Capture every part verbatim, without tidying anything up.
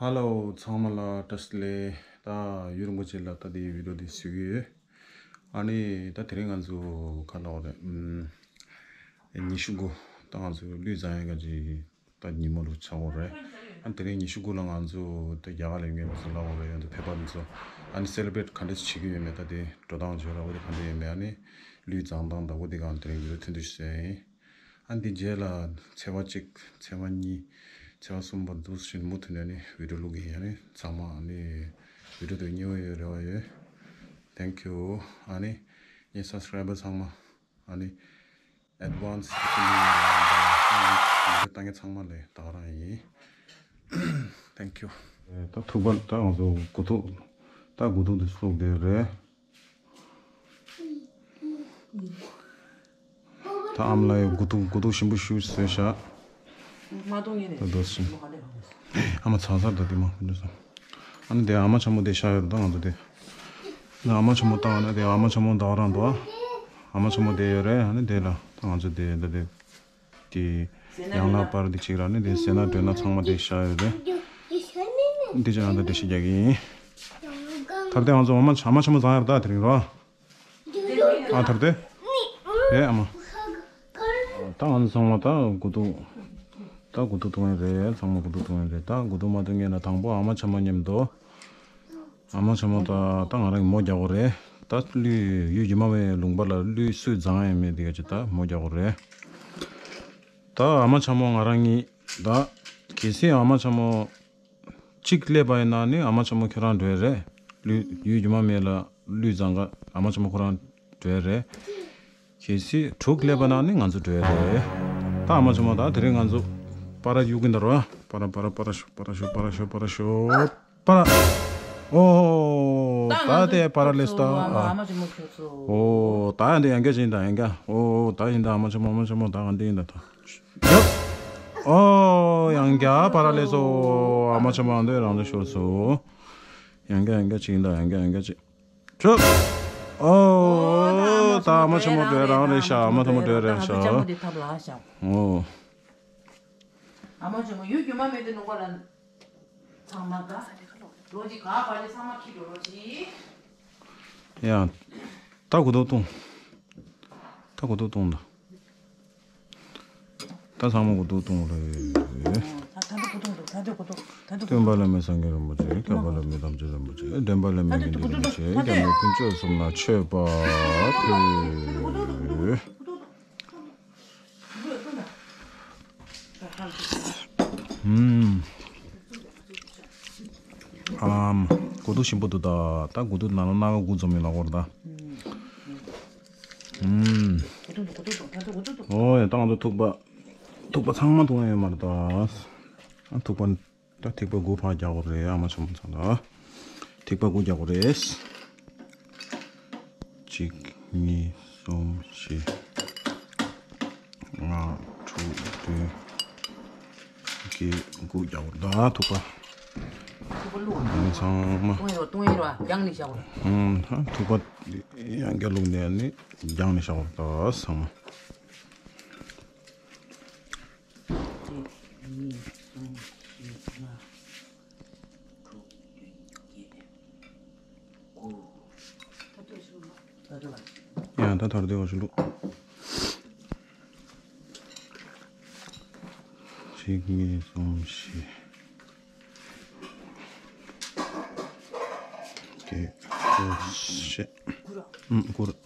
ཧ་ལོ་ཚང་མ་ལ་བཀྲ་ཤིས་བདེ་ལེགས། ད་ཡུན་རིང་པོ་ཅིག་ལ་ད་འདི་བི་ཌི་ཡོ་འདི་བཟོ་གི་ཡོད། ཨ་ནི་ད་དེ་རིང་ང་ཚོ་ག་ལབ་དགོས་རེད། ཨམ། ཉི་ཤུ་དགུ་ད་ང་ཚོ་གླུད་བཟང་ཡག་ག་ཅིག་ད་ཉིན་མོ་ལ་ཆགས་ཡོད་རེད། ཨ་ནི་དེ་རིང་ཉི་ཤུ་དགུ་ལ་ང་ཚོ་ད་རྒྱ་གར་ལ་ཡོད་མཁན་ཚོ་ལབ་དགོས་རེད། ཡོད་ཚོ་ཕེབས་པ་འདི་ཚོ་ཨ་ནི་སེ་ལེ་བྷི་རེཊ་ག་འདྲ་བྱེད་ཀྱི་ཡོད་མེད་ད་དེ་འགྲོ་སྟངས་བརྗོད་ར་འོ་དེ་ག་འདྲ་ཡོད་མེད། ཨ་ནི་གླུད་བཟང་སྟངས་ད་འོ་དེ་གང་དེ་རིང་བི་ཌི་ཡོ་ཐུང་ཐུང་ཞིག་བཟོས་ཡིན། ཨ་འདི་རྗེས་ལ་ཚེས་པ་གཅིག་ཚེས་པ་གཉིས་ཚེས་པ་གསུམ་བར་དུ་ཞིག་མུ་མཐུད་ནས་ནི་བི་ཌི་ཡོ་བླུག་གི་ཡིན། ཨ་ནི་ཚང་མ་ཨ་ནི་བི་ཌི་ཡོ་དེ་མཉེས་པོ་ཡོད་རེ་བ་ཡོད། Thank you། ཨ་ནི་ངའི་སབ་སི་ཀ་རའི་བར་ཚང་མ་ཨ་ནི་ཨེཌ་ཝན་སི་ཏང་མཁན་ཚང་མ་ལ་ད་ག་རང་ཡིན། Thank you། ད་ཐུག་པ་ད་ང་ཚོ་དགུ་ཐུག་ད་དགུ་ཐུག་དེ་བླུགས་བསྡད་རེད། ད་ཨ་མ་ལགས་ཡོད་དགུ་ཐུག་དགུ་ཐུག་ཞིམ་པོ་ཞིག་བཟོས་ཤག་མ་གཏོང་ཡིན་ད་ནས་དོ་ཞིམ། ཨ་མ་ཚ་ཚ་ད་དེ་མ་ཁུ་འདུག་ས། ཨ་ནི་དེ་ཨ་མ་ཆེན་མོ་དེ་ཤག་ཡོད་རེད། ད་ང་ཚོ་དེ་ད་ཨ་མ་ཆེན་མོ་བཏང་ན་དེ་ཨ་མ་ཆེན་མོ་ད་ག་རང་འདུག་ཨ་མ་ཆེན་མོ་དེ་ཡོད་རེད། ཨ་ནི་དེ་ལ་ད་ང་ཚོ་དེ་ད་དེ་དེ་ཡང་ལ་པར་དེ་གཅིག་ར་ནི་དེ་སེ་ན་སྒྲོན་ན་ཚང་མ་དེ་ཤག་ཡོད་རེད། འདི་ཅི་ང་ཚོ་འགྲེལ་བཤད་རྒྱག་གི་ཡིན། ད་དེ་ང་ཚོ་ཨ་མ་ཆ་ཨ་མ་ཆེན་མོ་བཟང་ཡོད་རེད། ད་དེ་རིང་རོ། ཨ་ཐར་ཏེ། ཨེ་ཨ་མ། ད་ང་ཚོ་ཚང་མ་ད་དགུ་ཐུག་ད་དགུ་ཐུག་འཐུང་ཡིན་རེད། ཚང་མ་དགུ་ཐུག་འཐུང་ཡིན་རེད། ད་དགུ་ཐུག་མ་འཐུང་སྔོན་ལ་དང་པོ་ཨ་མ་ཆེན་མོ་མཉམ་དུ། ཨ་མ་ཆེན་མོ་ད་ད་ང་རང་གི་མོ་རྒྱག་དགོས་རེད། ད་གླུད་ཡུལ་རྒྱུ་མ་བའི་ལུང་པ་ལ་གླུད་སུས་བརྫངས་ཡོད་མེད་དེ་ག་ཅིག་ད་མོ་རྒྱག་དགོས་རེད། ད་ཨ་མ་ཆེན་མོ་ང་རང་གཉིས་ད་གལ་སྲིད་ཨ་མ་ཆེན་མོ། གཅིག་སླེབས་པ་ཡིན་ན་ནི་ཨ་མ་ཆེན་མོ་ཁྱོད་རང་འགྲོ་ཡ་རེད། གླུད་ཡུལ་རྒྱུ་མ་མེད་ལ་གླུད་བརྫངས་ག་ཨ་མ་ཆེན་མོ་ཁོ་རང་འགྲོ་ཡ་རེད། གལ་སྲིད་དྲུག་སླེབས་པ་ན་ནི་ང་ཚོ་འགྲོ་ཡ་རེད། ད་ཨ་མ་ཆེན་མོ་ད་དེ་རིང་ང་ཚོ་པ་ར་གཡུག་གིན་ད་རོ། པ་ར་པ་ར་པ་ར་ཤོ་པ་ར་ཤོ་པ་ར་ཤོ་པ་ར་ཤོ་པ་ར། ཨོ། ད་ང་ཚོ་ད་དེ་པ་ར་ལེས་ད། ཨ་མ་ཨ་མ་ཆེན་མོ་ཁྱོད་ཚོ། ཨོ་ད་ཡང་དེ་ཡང་སྐད་ཅིག་ཡིན་ད་ཡང་སྐད། ཨོ་ད་ཡིན་ད་ཨ་མ་ཆེན་མོ་ཨ་མ་ཆེན་མོ་ད་ང་འདི་ཡིན་ད་ད། ཡབ། ཨོ། ཡང་བསྐྱར་བར་ལས་སོ། ཨ་མ་ཆེན་མོ་འདི་རང་འདི་ཤོར་སོ། ཡང་བསྐྱར་ཡང་བསྐྱར་ཅིག་ཡིན་ད་ཡང་བསྐྱར་ཡང་བསྐྱར་ཅིག་ཁྱོད། ཨོ། ད་ཨ་མ་ཆེན་མོ་འདྲ་རང་རེད་ཤག་ཨ་མ་ཆེན་མོ་འདྲ་རེད་ཤག་ཨོ། ཨ་མ་ཆེན་མོ་ཡུལ་རྒྱུ་མ་མེད་དུ་ནོར་བ་ལ། ཚང་མ་ད། ལོ་གཅིག་ག་བར་ལས་ཚང་མ་ཁྱི་འགྲོ་རོགས་གྱིས། ཡ། ད་གོ་ཐོག་བཏུང་། ད་གོ་ཐོག་བཏུང་ད། ད་ཚང་མ་གོ་ཐོག་བཏུང་རེད། ད་ད་འདི་གོ་ཐོག་འདུག་ད་འདི་གོ་ཐོག་ད་འདི་གོ་ཐོག་སྟོན་པ་བླ་མེད་སངས་རྒྱས་རིན་པོ་ཆེ། སྐྱོབ་པ་བླ་མེད་དམ་ཆོས་རིན་པོ་ཆེ། འདྲེན་པ་བླ་མེད་དགེ་འདུན་རིན་པོ་ཆེ། སྐྱབས་གནས་དཀོན་མཆོག་གསུམ་ལ་མཆོད་པ་ཕུལ། ཧུམ། ཨམ། གོ་ཐོག་ཞིམ་པོ་འདུག་ད། ད་གོ་ཐོག་ནང་ལ་སྣ་ཁ་དགུ་འཛོམས་ཡོད་ལ་གོ་ར་ད། ཧུམ། ཨོ་ཡ་ད་ང་ཚོ་ཐུག་པ། ཐུག་པ་ཚང་མ་འཐུང་ཡ་ཡོད་མ་རེད་ད། ཨ་ཐུག་པ། ད་ཐིགས་པ་དགུ་ཕར་རྒྱག་དགོས་རེད། ཨ་མ་ཆེན་མོ་ཚང་ལ་ཐིགས་པ་དགུ་རྒྱག་དགོས་རེད། གཅིག་གཉིས། གསུམ། བཞི། ལྔ། དྲུག་བདུན། བརྒྱད། དགུ་རྒྱག་དགོས་རེད་ད་ཐུག་པ། ཐུག་པ་བླུགས། ཨ་ནི་ཚང་མ། བཏུང་ཡོད་བཏུང་ཡོད་ར་རྒྱག་ནས་བཞག་དགོས་རེད། ཨུམ་ད་ཐུག་པ་ཡང་བསྐྱར་བླུགས་ནས་ཨ་ནི་རྒྱག་ནས་བཞག་དགོས་རེད་ད་ཚང་མ། གཅིག་གཉིས། གསུམ། བཞི། ལྔ། དྲུག་བདུན། བརྒྱད། དགུ། ཡང་ད་ཐར་ཏེ་བ་ཞིག་བླུགས། གཅིག་གཉིས། གསུམ། བཞི། བརྒྱད། དགུ། བཞི། ཨུམ། དགུ་རེད།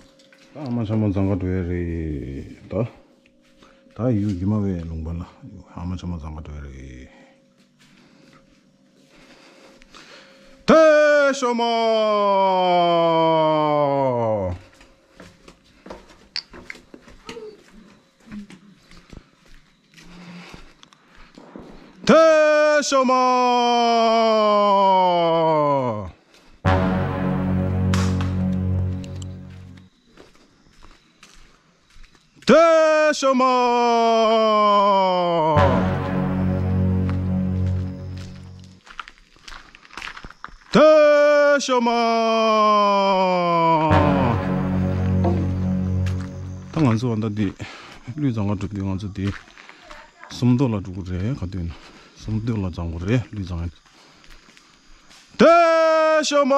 ད་ཨ་མ་ཆེན་མོ་བརྫངས་ག་འགྲོ་ཡ་རེད་ད། ད་ཡུལ་རྒྱུ་མ་བའི་ལུང་པ་ལ་ཨ་མ་ཆེན་མོ་བརྫངས་ག་འགྲོ་ཡ་རེད། ཐེ་ཤོ་མ། ཐེ་ཤོ་མ། ཐེ་ཤོ་མ། ཐེ་ཤོ་མ། ད་ང་ཚོ་ད་འདི་གླུད་བརྫང་ག་འགྲོ་དུས་ང་ཚོ་འདི་སུམ་མདོ་ལ་འགྲོ་གི་རེད། ག་དུས་ན་སུམ་མདོ་ལ་བརྫང་དགོས་རེད། གླུད་བརྫང་། དེ་ཤོ་མ།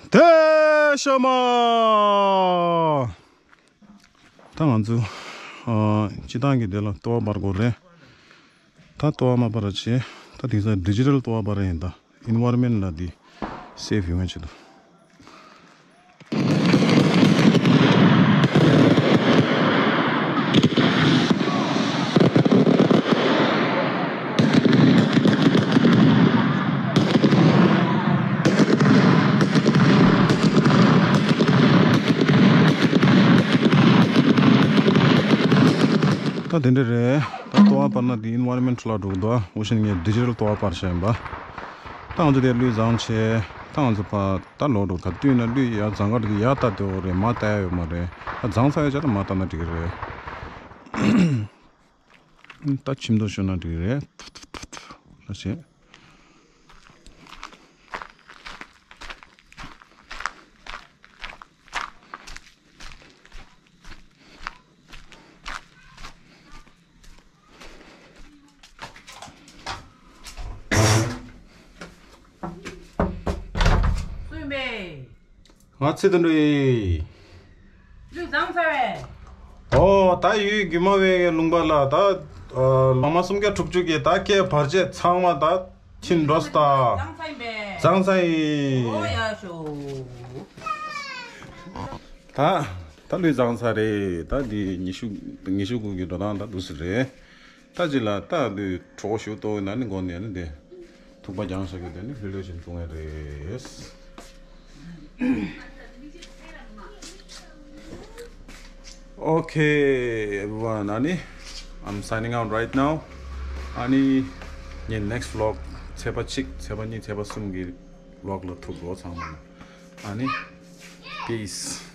དེ་ཤོ་མ། ད་ང་ཚོ་ཨ་སྤྱི་བཏང་གི་དེ་ལ་ལྟོ་བ་སྤར་དགོས་རེད། ད་ལྟོ་བ་མ་སྤར་བྱས། ད་དེང་སང་ཌི་ཇི་ཊལ་ལྟོ་བ་སྤར་ཡིན། ད་ཨེན་ཝའི་རོན་མེན་ཊི་ལ་དེ་སེབ་ཡོང་ཡ་ཆེད་དུ། ད་དེ་འདྲ་རེད། ད་ལྟོ་བ་སྤར་ན་དེ་ཨེན་ཝའི་རོན་མེན་ཊི་ལ་འགྲོ་གི་འདུག་འོ་བྱས་ནས་ངས་ཌི་ཇི་ཊལ་ལྟོ་བ་སྤར་བཞག་ཡིན་པ། ད་ང་ཚོ་དེ་ལུས་བཟང་བྱས། ད་ང་ཚོ་ཕར་ད་ལོག་འགྲོ། ག་དུས་ན་ལུས་ཡར་བཟང་གར་དེ་ཡར་ལྟ་དེ་འོ་རེད། མར་ལྟ་ཡ་ཡོད་མ་རེད། ད་བཟང་ཚར་ཡོད་ཆ་ད་མར་ལྟ་ན་འགྲིག་གི་རེད། ད་ཁྱིམ་ཐོག་ཤོར་ན་འགྲིག་གི་རེད། ཐུ་ཐུ་ཐུ་ཐུ། ལ་བྱེད། སུ་ཡིན་པས། ང་ཚེ་བརྟན་འགྲོ་ཡིན། ལུས་བཟང་ཚར་བས། ཨོ་ད་ཡུལ་དགུ་མ་བའི་ལུང་པ་ལ་ད་ལོ་མ་སུམ་བརྒྱ་དྲུག་ཅུ་གི་ད་སྐྱེས་བར་ཆད་ཚང་མ་ད་ཕྱིན་འགྲོ་སྟ། བཟང་ཚར་ཡིན་པས། བཟང་ཚར་ཡིན། ཨོ་ཡ་ཤོ། ད་ད་ལུས་བཟང་ཚར་རེད། ད་འདི་ཉི་ཤུ་ཉི་ཤུ་དགུ་གི་འགྲོ་སྟངས་ད་འདུག་སེ་རེད། ད་ཅི་ལ་ད་འདི་གྲོགས་ཞུ་ཏོ་ན་ནི་མགོ་ནས་ནི་འདི་ཐུག་པ་རྒྱང་ཞག་གི་དེ་ནི་ལྷོད་ལྷོད་བཞིན་བཏུང་ཡ་རེད། Okay, everyone. ཨ་ནི། I'm signing out right now. ཨ་ནི། ངའི་next vlog ཚེས་པ་གཅིག་ཚེས་པ་གཉིས་ཚེས་པ་གསུམ་གྱི་vlog ལ་ཐུག་རོགས་ཚང་མ་ལ། ཨ་ནི། Peace.